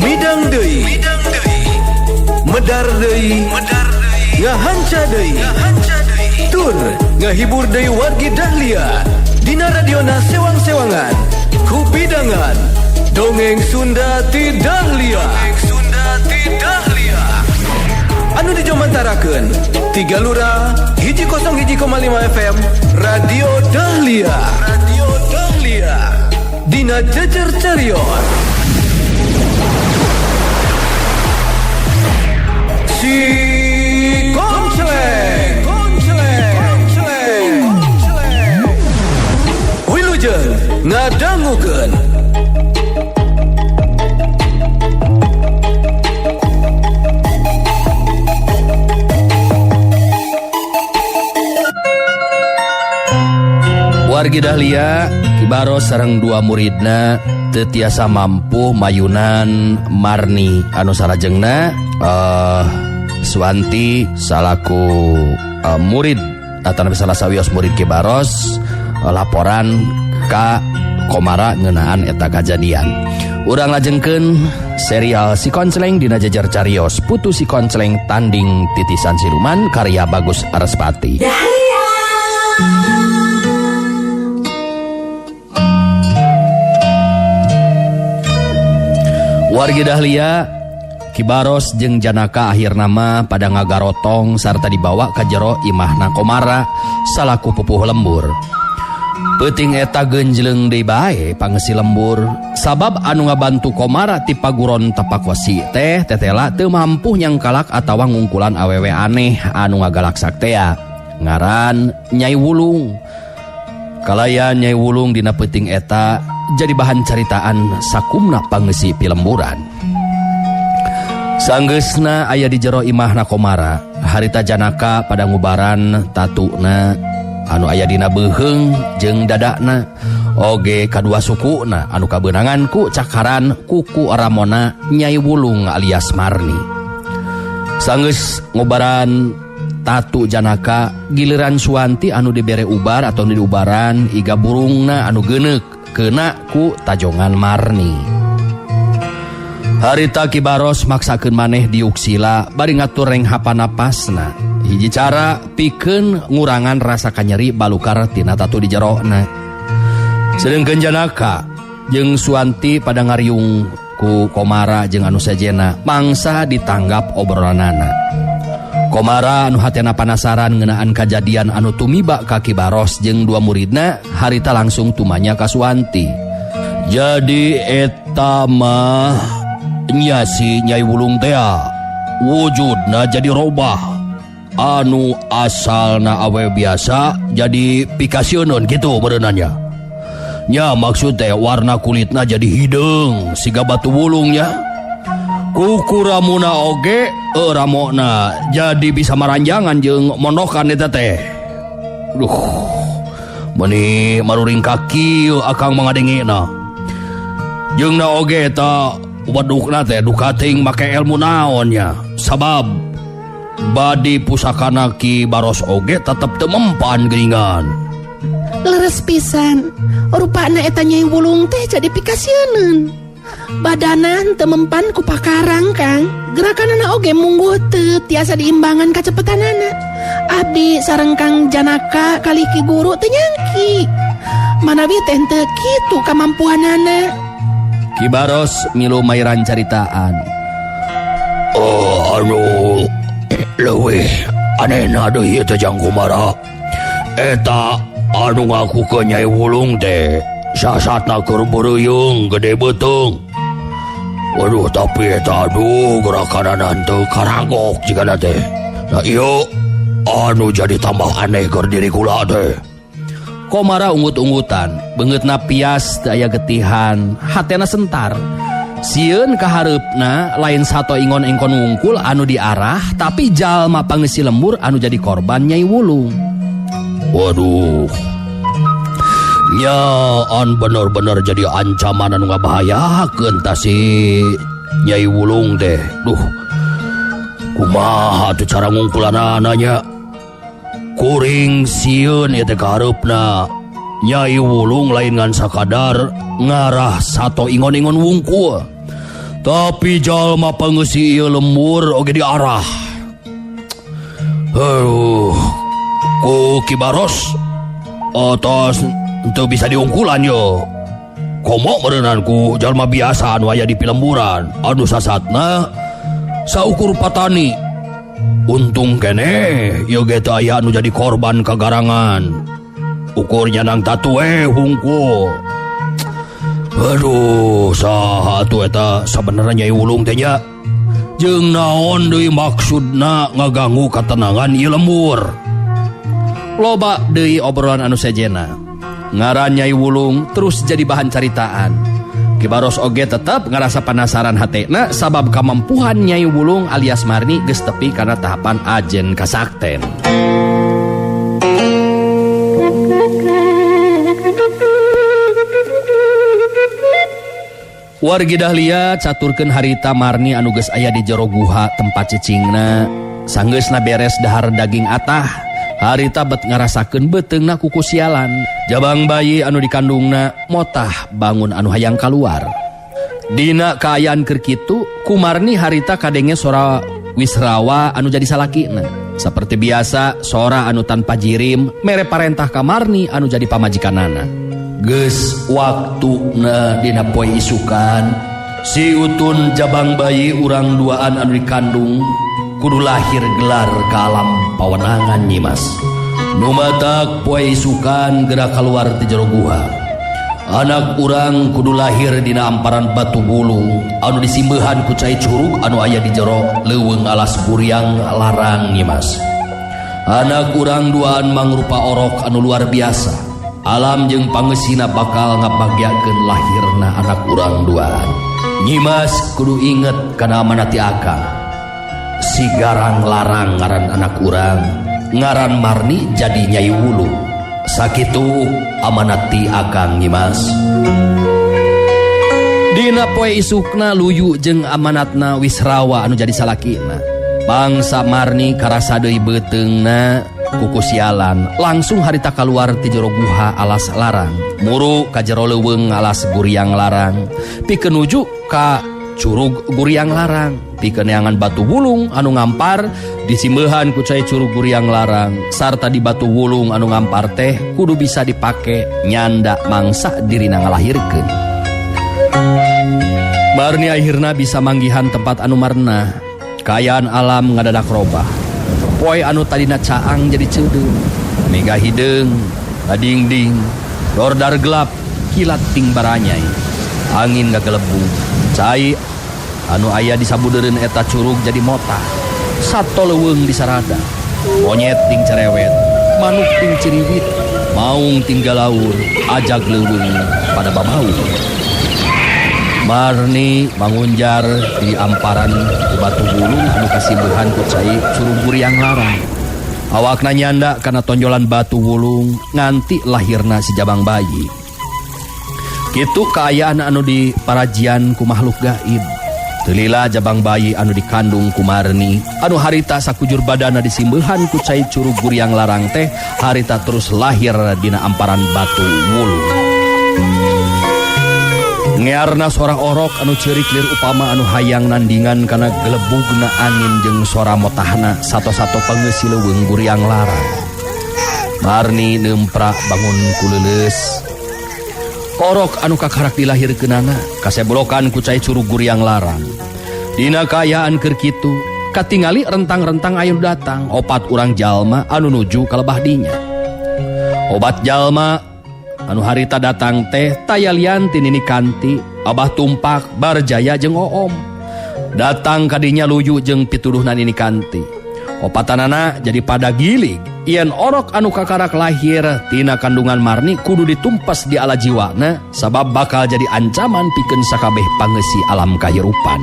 Midang deui, medar deui, ngahanca deui, tur ngahibur deui wargi Dahlia dina radiona sewang-sewangan kupidangan dongeng Sunda ti Dahlia. Anu dijomantarakeun tiga lura 101,5 FM Radio Dahlia. Radio Dahlia dina Jejer Carios. Si Koncleng, Koncleng, Koncleng. Wilujeng ngadangukeun. Wargi Dahlia, Ki Baros sareng dua muridna teu tiasa mampu mayunan Marni anu salajengna Suwanti salaku murid atau salah sawios murid Ki Baros laporan ka Komara ngeunaan eta kajadian. Urang lajengkeun serial Si Koncleng dina Jejer Carios Putu Si Koncleng Tanding Titisan Siluman karya Bagus Arespati. Wargi Dahlia, Ki Baros jeung Janaka akhirna mah pada ngagarotong sarta dibawa ka jero imahna Komara salaku pupuh lembur. Peuting eta genjleung deui bae pangeusi lembur, sabab anu ngabantu Komara ti paguron tapakosi teh tetela teu mampu nyangkalak atawa ngungkulan awewe aneh anu ngagalaksak tea. Ngaran Nyai Wulung. Kalayan Nyai Wulung dina peuting eta jadi bahan caritaan sakumna pangeusi pilemburan. Sanggeusna aya di jero imahna Komara, harita Janaka pada ngubaran tatuna anu aya dina beuheung jeung dadakna, oge kadua sukuna anu kabeunangan ku cakaran kuku Ramona Nyai Wulung alias Marni. Sanggeus ngubaran tatu Janaka, giliran Suwanti anu dibere ubar atau diubaran iga burungna anu geuneuk kena ku tajongan Marni. Harita Ki Baros maksakeun maneh diuk sila bari ngatur renghapan napasna. Hiji cara pikeun ngurangan rasa kanyeri balukar tina tatu di jerona. Sedengkeun Janaka jeung Suwanti pada ngariung ku Komara jeung anu sejena mangsa ditanggap obrolanana. Komara anu hatena panasaran ngeunaan kajadian anu tumiba ka Ki Baros jeung dua muridna harita langsung tumanya ka Suwanti. Jadi eta mah nya si Nyai Wulung tea wujudna jadi robah, anu asalna awe biasa jadi pikasieuneun kitu bereunanya. Nya maksud teh warna kulitna jadi hideung siga batu wulungnya. Kuku ramuna oge ramona jadi bisa maranjangan jeung mondokan eta teh. Duh, meuni maruring kaki akang mangadengena. Jeung na oge eta wedukna teh dukating make ilmu naonnya. Sabab badi pusakana Ki Baros oge tetep teu mempan geuningan. Leres pisan, rupana eta Nyai Wulung teh jadi pikasieuneun. Badana teu mempan ku pakarang Kang. Gerakanana oge mungguh teu tiasa diimbangan kacepetanana. Abdi sareng Kang Janaka kali Ki Guru teu nyangki. Manawi teh teu kitu kamampuanana. Ki Baros milu mairan caritaan. Oh, anu leuwih anehna deui ieu teh Jang Komara. Eta anu ngaku ke Nyai Wulung teh sasatna keur beureuyung gede beuteung. Waduh, tapi eta aduh gerakanana teu karagok jigana teh. Nah ieu anu jadi tambah aneh keur diri kula teh. Komara unggut-unggutan, beungeutna pias teu aya getihan, hatena sentar. Sieun kahareupna lain sato ingon engkon wungkul anu diarah, tapi jalma pangeusi lembur anu jadi korban Nyai Wulung. Waduh, nyaan bener-bener jadi ancaman anu ngabahayakeun ta si Nyai Wulung teh. Duh, kumaha tuh cara ngungkulanana nya? Kuring sieun ieu teh kahareupna. Nyai Wulung lain ngan sakadar ngarah sato ingon-ingon wungkul. Tapi jalma pangeusi ieu lembur oge diarah. Aduh, ku Ki Baros atos teu bisa diungkulan yo. Komo meureunan ku jalma biasa anu aya di pilemburan, anu sasatna saukur patani. Untung keneh ieu ge teu aya anu jadi korban kagarangan. Ukur nyanang tatu hungkul. Aduh, saha atuh eta sabenerna Nyai Wulung teh nya? Jeung naon deui maksudna ngaganggu katenangan ieu lembur? Loba deui obrolan anu sejena. Ngaran Nyai Wulung terus jadi bahan caritaan. Ki Baros oge tetep ngarasa penasaran hatena sabab kamampuhan Nyai Wulung alias Marni geus tepi kana tahapan ajen kasakten. Wargi Dahlia caturkeun harita Marni anu geus aya di jero guha tempat cicingna. Sanggeusna beres dahar daging atah, harita bet ngarasakeun beuteungna kuku sialan. Jabang bayi anu dikandungna motah bangun anu hayang kaluar. Dina kaayaan keur kitu, ku Marni harita kadenge sora Wisrawa anu jadi salakina. Seperti biasa, sora anu tanpa jirim mere parentah ka Marni anu jadi pamajikanana. Geus waktuna dina poe isukan, si Utun jabang bayi urang duaan anu dikandung kudu lahir gelar ka alam pawenangan Nyimas. Nu matak poe isukan geura kaluar ti jero guha. Anak urang kudu lahir dina amparan batu bulung anu disimbeuhan ku cai curug anu aya di jero leuweung alas Guriang Larang Nyimas. Anak urang duaan mangrupa orok anu luar biasa. Alam jeung pangeusina bakal ngabagyakeun lahirna anak urang duaan. Nyimas kudu inget kana amanat ti akang. Si Garang Larang ngaran anak urang, ngaran Marni jadi Nyai Wulung. Sakitu amanat ti akang Nyimas. Dina poe isukna luyu jeung amanatna Wisrawa anu jadi salakina. Bangsa Marni karasa deui beuteungna kuku sialan, langsung harita kaluar ti jero guha alas larang, muru ka jero leuweung alas Guriang Larang, pikeun nuju ka curug Guriang Larang, pikeun neangan batu wulung anu ngampar disimbeuhan ku cai curug Guriang Larang, sarta di batu wulung anu ngampar teh kudu bisa dipake nyanda mangsa dirina ngalahirkeun. Marni akhirna bisa manggihan tempat anu marna. Kaayaan alam ngadadak robah. Poe anu tadina caang jadi ceudeung, mega hideung, badingding, dordar gelap, kilat ting baranyai. Angin ngagelebug, cai anu aya di sabudeureun eta curug jadi motah. Sato leuweung disarada, monyet ting cerewet, manuk ting ciriwit, maung ting galaur, ajag leuweung pada babau. Marni mangunjar di amparan ku batu bulung anu kasibuhan ku cai curug Guriang Larang. Awakna nyanda kana tonjolan batu wulung nganti lahirna si jabang bayi. Kitu kaayaan anu di parajian ku makhluk gaib. Teu lila jabang bayi anu dikandung ku Marni anu harita sakujur badana disimbeuhan ku cai curug Guriang Larang teh harita terus lahir dina amparan batu wulung. Ngearna sora orok anu ceurik lir upama anu hayang nandingan kana gelebugna angin jeung sora motahna sato-sato pangeusi leuweung Guriang Larang. Marni neumprak bangun ku leuleus. Orok anu kakarak dilahirkeunana kaseblokan ku cai curug Guriang Larang. Dina kaayaan keur kitu katingali rentang-rentang aya nu datang opat urang jalma anu nuju ka lebah dinya. Obat jalma anu harita datang teh taya lian ti Nini Kanti, Abah Tumpak, Barjaya jeung Oom. Datang kadinya luyu jeung pituduhna Nini Kanti. Opatanana jadi pada gilig. Yen orok anu kakarak lahir tina kandungan Marni kudu ditumpas di ala jiwana sabab bakal jadi ancaman pikeun sakabeh pangeusi alam kahirupan.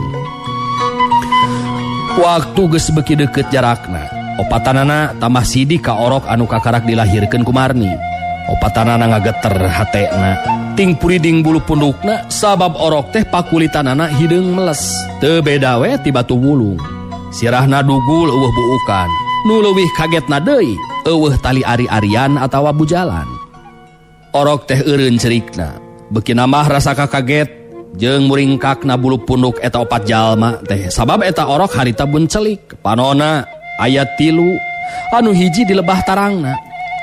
Waktu geus beuki deukeut jarakna, opatanana tambah sidik ka orok anu kakarak dilahirkeun ku Marni. Opatanana ngageter hatena, ting puriding bulu pundukna sabab orok teh pakulitanana hideung meles, teu beda we ti batu wulung. Sirahna dugul eueuh buukan, nu leuwih kagetna deui eueuh tali ari-arian atawa bujalan. Orok teh eureun cerikna. Beuki nambah rasa kakaget jeung muringkakna bulu punduk eta opat jalma teh. Sabab eta orok harita buncelik. Panona aya 3 anu hiji di lebah tarangna.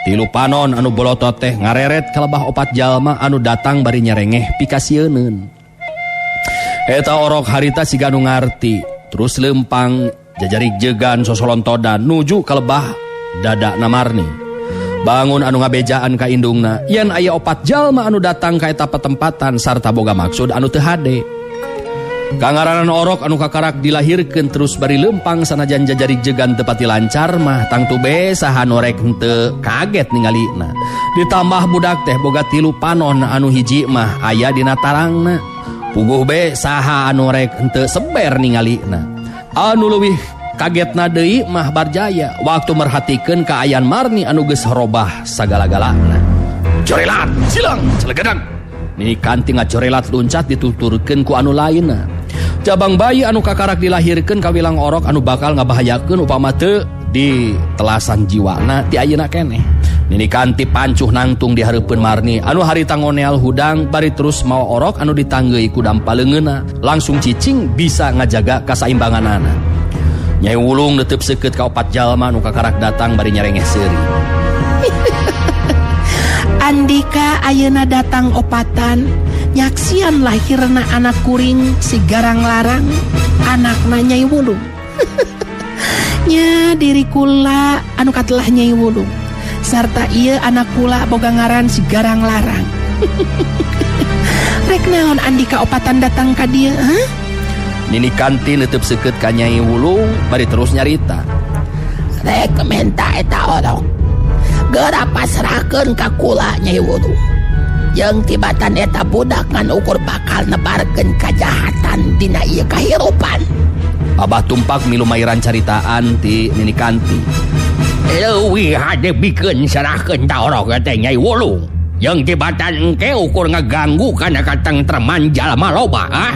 3 panon anu bolotot teh ngareret ka lebah opat jalma anu datang bari nyerengeh pikasieuneun. Eta orok harita siga nu ngarti, terus lempang jajarik jegan sosolontodan nuju ka lebah dadana Marni. Bangun anu ngabejaan ka indungna, yen aya opat jalma anu datang ka eta patempatan sarta boga maksud anu teu hade. Kangaranan orok anu kakarak dilahirkeun terus bari lempang sanajan jajarik jegan teu pati lancar mah tangtu be saha nu rek henteu kaget ningalina. Ditambah budak teh boga 3 panon anu hiji mah aya dina tarangna. Puguh be saha anu rek henteu seber ningalina. Anu leuwih kagetna deui mah Barjaya waktu merhatikeun kaayaan Marni anu geus robah sagala-galana. Jorelat silang celegedan. Nini Kanti ngajorelat luncat dituturkeun ku anu lainna. Jabang bayi anu kakarak dilahirkeun kawilang orok anu bakal ngabahayakeun upama teu di telasan jiwana ti ayeuna keneh. Nini Kanti pancuh nangtung di hareupeun Marni anu harita ngoneal hudang bari terus mawa orok anu ditanggeui ku dampa leungeunna langsung cicing bisa ngajaga kasaimbanganana. Nyai Wulung netep seukeut ka opat jalma anu kakarak datang bari nyerengeh seuri. Andika ayeuna datang opatan nyaksian lahirna anak kuring si Garang Larang anakna Nyai Wulung. Nya diri kula anu katelah Nyai Wulung sarta ieu anak kula boga ngaran si Garang Larang. Rek naon Andika opatan datang ka dieu, hah? Nini Kanti netep seukeut ka Nyai Wulung bari terus nyarita. Rek menta eta orok. Geura pasrahkeun ka kula Nyai Wulung. Jeung tibatan eta budak ngan ukur bakal nebarkeun kajahatan dina ieu kahirupan. Abah Tumpak milu mairan caritaan ti Nini Kanti. Leuwih hade bikeun serahkeun ta orok teh Nyai Wulung. Jeung tibatan engke ukur ngaganggu kana katengtreman jalma loba, ah?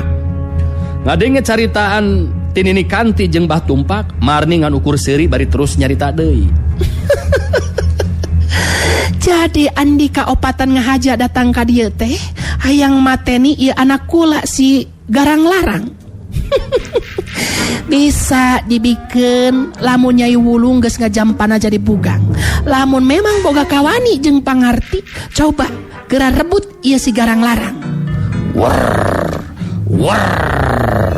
Ngadenge caritaan ti Nini Kanti jeung Bah Tumpak, Marni ngan ukur seuri bari terus nyarita deui. Jadi Andika opatan ngahaja datang ka dieu teh hayang mateni ieu anak kula si Garang Larang. Bisa dibikeun lamun Nyai Wulung geus ngajampana jadi bugang. Lamun memang boga kawani jeung pangarti, coba geura rebut ieu si Garang Larang. Wer, wer.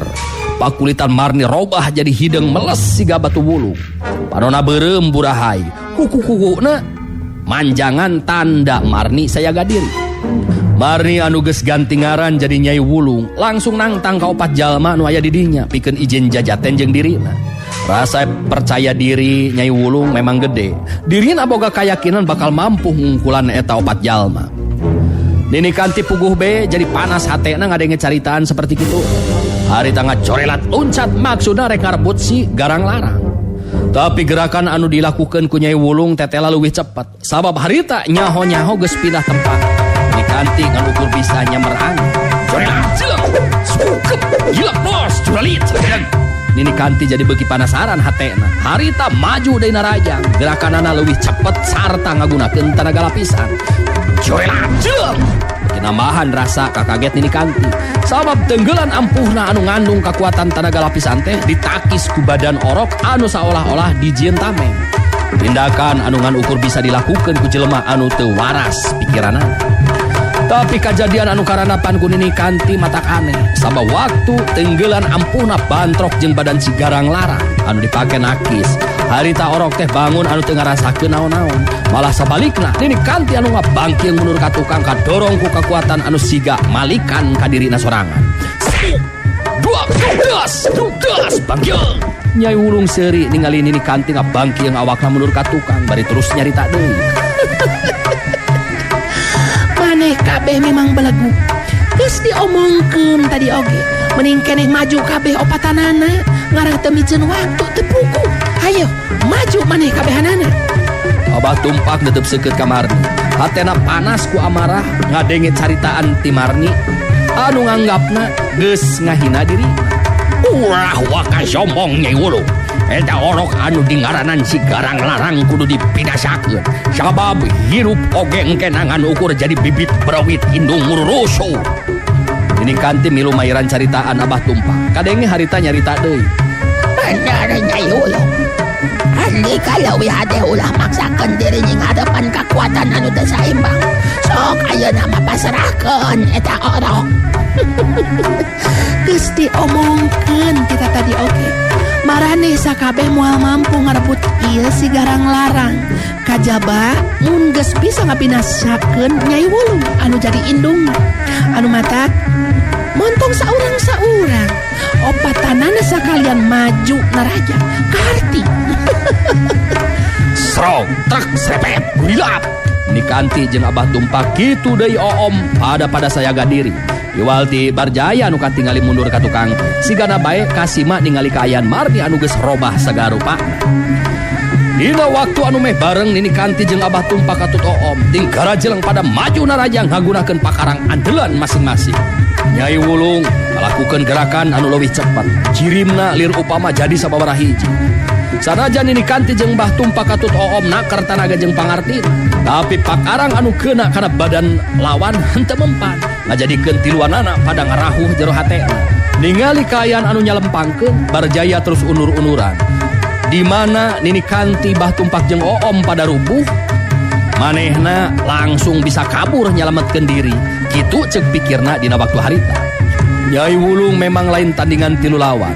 Pakulitan Marni robah jadi hideung meles siga batu wulung. Panona beureum burahai, kuku-kukuna manjangan tanda Marni sayaga diri. Marni anu geus ganti ngaran jadi Nyai Wulung langsung nangtang ka opat jalma anu aya di dinya pikeun izin jajaten jeung dirina. Rasa percaya diri Nyai Wulung memang gede. Dirina boga kayakinan bakal mampu ngungkulan eta opat jalma. Nini Kanti puguh be jadi panas hatena ngadenge caritaan seperti kitu. Harita ngacorelat loncat maksudna rek ngarebut si Garang Larang. Tapi gerakan anu dilakukan ku Nyai Wulung tetela leuwih cepat. Sabab harita nyaho-nyaho geus pindah tempat. Nini Kanti ngan ukur bisa nyamerang. Corelat cilek, sukep, gila bos, curalit. Nini Kanti jadi beuki panasaran hatena. Harita maju deui narajang. Gerakanana leuwih cepet sarta ngagunakeun tanaga lapisan. Corelat cilek. Nambahan rasa kakaget Nini Kanti. Sabab tenggelan ampuhna anu ngandung kekuatan tanaga lapisan teh ditakis ku badan orok anu saolah-olah dijieun tameng. Tindakan anu ngan ukur bisa dilakukan ku jelema anu teu waras pikiranna. Tapi kajadian anu karanapan ku Nini Kanti matak aneh. Sabab waktu tenggelan ampuhna bantrok jeung badan si Garang Larang anu dipake nakis. Harita orok teh bangun anu teu ngarasakeun naon-naon. Malah sabalikna Nini Kanti anu ngabangkieun mundur ka tukang kadorong ku kakuatan anu siga malikan ka dirina sorangan. 1, 2, das, das, bangkieun. Nyai Wulung seuri ningali Nini Kanti ngabangkieun awakna mundur ka tukang bari terus nyarita deui. Maneh kabeh memang belegu. Geus diomongkeun tadi oge, mending keneh maju kabeh opatanana, ngarah teu miceun waktu teu puguh. Hayo, maju maneh kabehanana. Abah Tumpak netep seukeut ka Marni. Hatena panas ku amarah ngadenge caritaan ti Marni anu nganggapna geus ngahina diri. Ulah waka sombong Nyai Wulung. Eta orok anu dingaranan si Garang Larang kudu dipinasakeun. Sabab hirup oge engke nangan ukur jadi bibit berawit indung ngururusuh. Nini Kanti milu mairan caritaan Abah Tumpak. Kadenge harita nyarita deui. Bener Nyai Wulung. Asli kalau hade ulah maksakeun diri nying hadapan kakuatan anu teu saimbang. Sok ayeuna mah pasrahkeun eta orok. Geus diomongkeun kita tadi oge. Maraneh sakabeh moal mampu ngarebut ieu si Garang Larang. Kajaba mun geus bisa ngabinasakeun Nyai Wulung anu jadi indungna. Anu matak montong saurang-saurang. Opatanana sakalian maju naraja kaharti. Srong trek srepet gurilap. Nini Kanti jeung Abah Tumpak kitu deui oom pada sayaga diri. Iwal ti Barjaya anu katingali mundur ka tukang. Sigana bae kasima ningali kaayaan Marni anu geus robah sagarupana. Dina waktu anu meh bareng Nini Kanti jeung Abah Tumpak katut oom ting garajeleng pada maju naraja ngagunakeun pakarang andelan masing-masing. Nyai Wulung ngalakukeun gerakan anu leuwih cepat. Jirimna lir upama jadi sababaraha hiji. Sanajan Nini Kanti jeung Mbah Tumpak katut oom naker tanaga jeung pangartina, tapi pakarang anu keuna kana badan lawan henteu mempan, ngajadikeun tiluanana pada ngarahuh jero hatena. Ningali kaayaan anu nyalempangkeun, Barjaya terus unur-unuran. Di mana Nini Kanti Mbah Tumpak jeung oom pada rubuh, manehna langsung bisa kabur nyalametkeun diri. Kitu ceuk pikirna dina waktu harita. Nyai Wulung memang lain tandingan tilu lawan.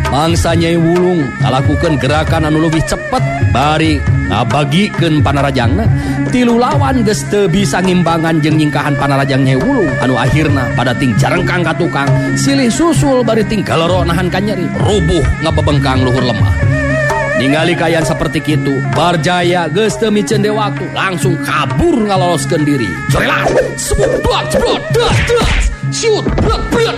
Mangsa Nyai Wulung ngalakukeun gerakan anu leuwih cepet bari ngabagikeun panarajangna. Tilu lawan geus teu bisa ngimbangan jeung nyingkahan panarajang Nyai Wulung anu akhirna pada ting jarengkang ka tukang, silih susul bari ting galero nahan kanyeri, rubuh ngabebengkang luhur lemah. Ningali kaayaan saperti kitu, Barjaya geus teu miceun deui waktu, langsung kabur ngaloloskeun diri. Jorelat, sebut buat jeblot, das das, siut bret bret.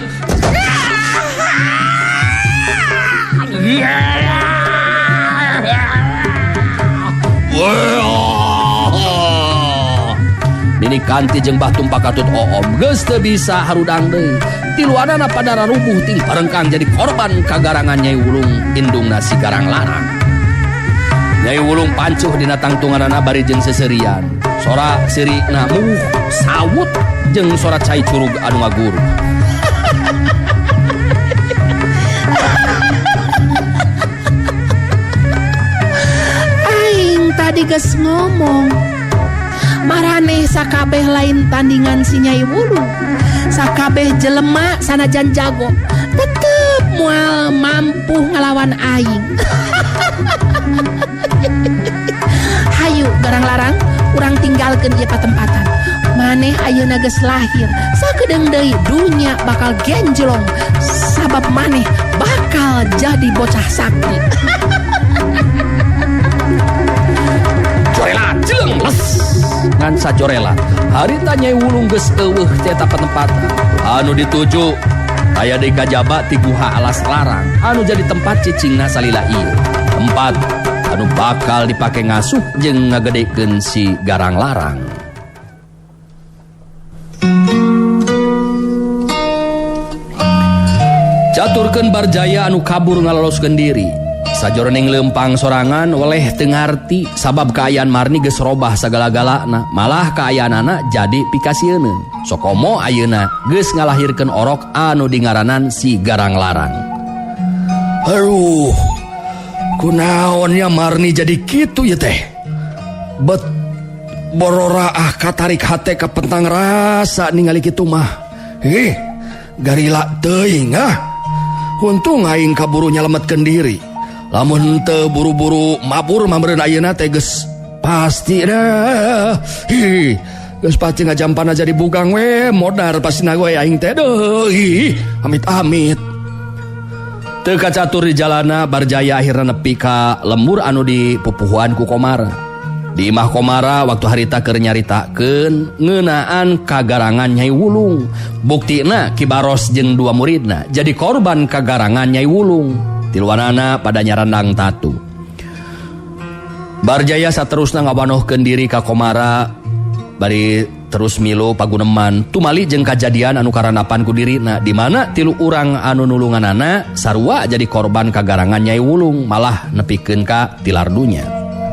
Nini Kanti jeung Mbah Tumpak katut oom geus teu bisa harudang deui. Tiluanana pada rarubuh ting barengkang jadi korban kagarangan Nyai Wulung indungna si Garang Larang. Nyai Wulung pancuh dina tangtunganana bari jeung seserian. Sora seurina muh sawut jeung sora cai curug anu ngaguru. Aing tadi geus ngomong, maraneh sakabeh lain tandingan si Nyai Wulung. Sakabeh jelema sanajan jago tetep moal mampu ngelawan aing. Hayu Garang Larang, urang tinggalkeun ieu patempatan. Maneh ayeuna geus lahir, sakedeung deui dunya bakal genjlong sabab maneh bakal jadi bocah sakti. Jorelat jeleng les ngan sajorelat. Harita Nyai Wulung geus eueuh teh eta patempatan anu dituju aya deui kajaba ti guha Alas Larang anu jadi tempat cicingna salila ieu. Tempat anu bakal dipake ngasuh jeung ngagedekeun si Garang Larang. Caturkeun Barjaya anu kabur ngaloloskeun diri. Sajroning leumpang sorangan oleh teu ngarti sabab kaayaan Marni geus robah sagala-galana, malah kaayaanana jadi pikasieun. Sokomo ayeuna geus ngalahirkeun orok anu dingaranan si Garang Larang. Aduh, kunaon ya Marni jadi kitu ya teh? Bet borora ah katarik hate ka pentang rasa ningali kitu mah. Hih, garila teuing ah. Untung aing kaburu nyalametkeun diri. Lamun teu buru-buru mabur mah meureun ayeuna teh geus pasti dah. Hi, geus pasti ngajampana jadi bugang we, modar pastina we aing teh deuh. Hi, amit-amit. Teu kacatur di jalana Barjaya akhirna nepi ka lembur anu dipupuhuan ku Komara. Di imah Komara waktu harita keur nyaritakeun ngeunaan kagarangan Nyai Wulung. Buktina Ki Baros jeung dua muridna jadi korban kagarangan Nyai Wulung. Tiluanana pada nyarandang tatu. Barjaya saterusna ngawanohkeun diri ka Komara bari terus milu paguneman tumali jeung kajadian anu karandapan ku dirina di mana tilu urang anu nulunganana sarua jadi korban kagarangan Nyai Wulung malah nepikeun ka tilar dunya.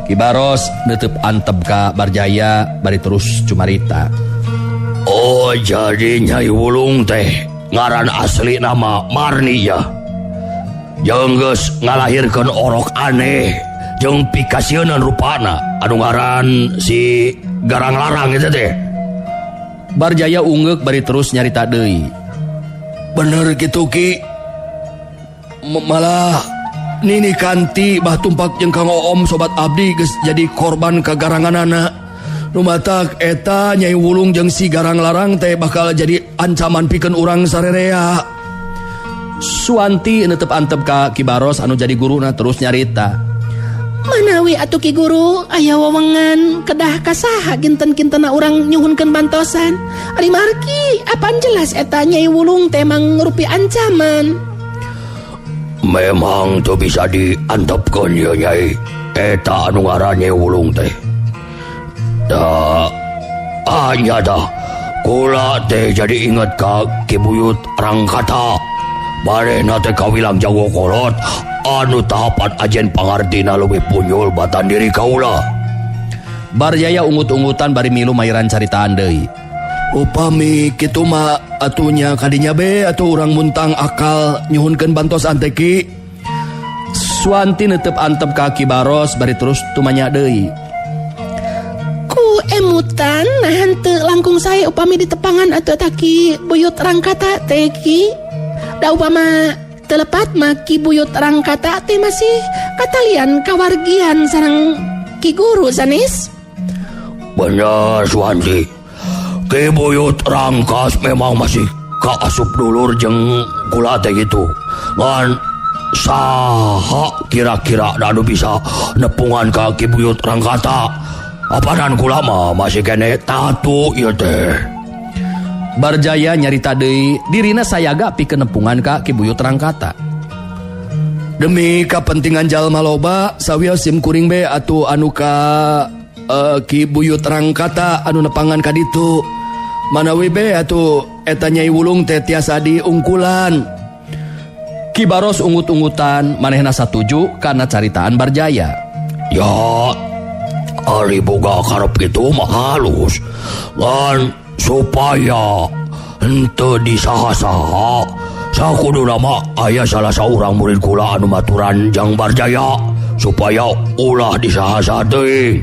Ki Baros neuteub antep ka Barjaya bari terus cumarita. Oh jadi Nyai Wulung teh ngaran asli nama Marni ya. Jeung geus ngalahirkeun orok aneh jeung pikasieunan rupana anu ngaran si Garang Larang eta teh. Barjaya ungeuk bari terus nyarita deui. Bener kitu Ki. Malah Nini Kanti bah tumpak jeung Kang Oom sobat abdi geus jadi korban kagaranganana. Nu matak eta Nyai Wulung jeung si Garang Larang teh bakal jadi ancaman pikeun urang sarerea. Suwanti neuteub antep ka Ki Baros anu jadi guruna terus nyarita. Manawi atuh Ki Guru aya wewengan kedah kasaha kinten-kintena urang nyuhunkeun bantosan. Ari margi apan jelas eta Nyai Wulung teh mangrupi ancaman. Memang teu bisa diantepkeun ye Nyai. Eta anu ngaran Nyai Wulung teh. Da anya dah kula teh jadi inget ka Ki Buyut Rangkata. Barena teh kawilang jago kolot anu tahapan ajen pangartina leuwih punyul batan diri kaula. Barjaya ungut-ungutan bari milu mairan caritaan deui. Upami kitu mah atunya kadinya be atuh urang muntang akal nyuhunkeun bantosan teh Ki. Suwanti neuteub antep ka Ki Baros bari terus tumanya deui. Ku emutan nah henteu langkung sae upami ditepangan atuh eta Ki Buyut Rangkata teh Ki. Da upama telepat mah Ki Buyut Rangkata teh masih katalian kawargian sareng Ki Guru sanes. Bener Suwanti. Ki Buyut Rangkas memang masih kaasup dulur jeung kula teh gitu. Ngan saha kira-kira anu bisa nepungan ka Ki Buyut Rangkata. Apanan kula mah masih kene tatu ieu teh. Barjaya nyarita deui dirina sayaga pikeun nepungan ka Ki Buyut Rangkata. Demi kapentingan jalma loba sawios sim kuring be atuh anu ka Ki Buyut Rangkata anu nepangan ka ditu. Manawi be atuh eta Nyai Wulung teh tiasa diungkulan. Ki Baros ungut-ungutan manehna satuju kana caritaan Barjaya. Ya ari boga karep kitu mah halus. Ngan supaya henteu disaha-saha sakuduna mah aya salah saurang murid kula anu maturan jang Barjaya supaya ulah disaha-saha teuing.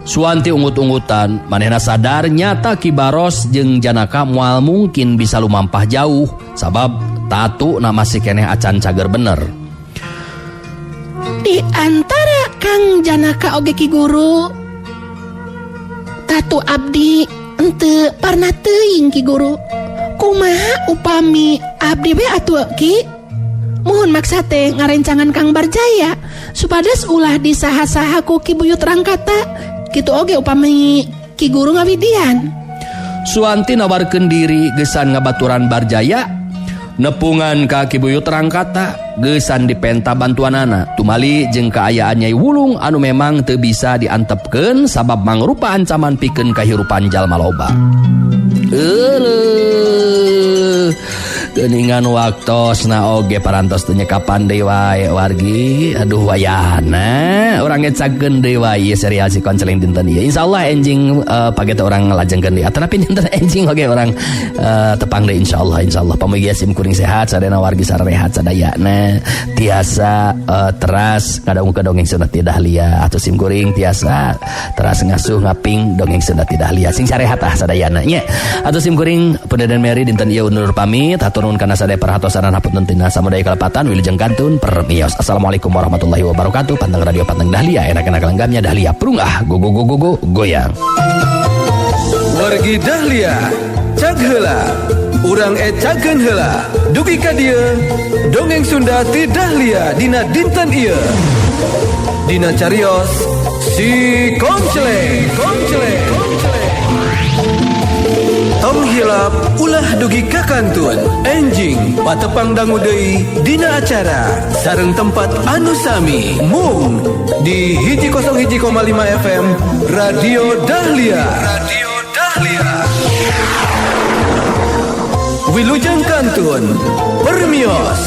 Suwanti ungut-ungutan manehna sadar nyata Ki Baros jeung Janaka moal mungkin bisa lumampah jauh sabab tatu na masih keneh acan cager bener. Di antara Kang Janaka oge Ki Guru tatu abdi henteu parna teuing Ki Guru. Kumaha upami abdi we atuh Ki? Muhun maksa teh ngarencangan Kang Barjaya supados ulah disaha-saha ku Ki Buyut Rangkata. Kitu oge upami Ki Guru ngawidian. Suwanti nawarkeun diri geusan ngabaturan Barjaya nepungan ka Ki Buyut Rangkata geusan dipenta bantuanana tumali jeung kaayaan Nyai Wulung anu memang teu bisa diantepkeun sabab mangrupa ancaman pikeun kahirupan jalma loba. Euleuh geuningan waktosna oge parantos teu nyekapan deui wae wargi. Aduh wayahna urang ngecakeun deui wae serial si Konceling dinten ieu. Insyaallah enjing page teh urang lajengkeun deui atanapi dinten enjing oge urang tepang deui insyaallah insyaallah. Pamugi sim kuring sehat sadayana wargi sarehat sadayana tiasa teras ngadongkeun dongeng Sunda ti Dahlia atau sim kuring tiasa teras ngasuh ngaping dongeng Sunda ti Dahlia sing sarehat ah sadayana nya. Atau sim kuring Pedadan Mary dinten ieu undur pamit hatur nuhun kana sadaya perhatosanan hapunten tina samudaya kalepatan wilujeng kantun permios. Assalamualaikum warahmatullahi wabarakatuh. Panteng radio panteng Dahlia enak-enak lenggamnya Dahlia prungah go go go go go goyang. Wargi Dahlia cag heula urang ecakeun heula dugi ka dieu dongeng Sunda ti Dahlia dina dinten ieu. Dina carios si Konceleng Konceleng. Tong hilap ulah dugi ka kantun enjing patepang dangu deui dina acara sareng tempat anu sami mung di 101,5 FM Radio Dahlia. Radio Dahlia. Dahlia. Wilujeng Kantun, Permios.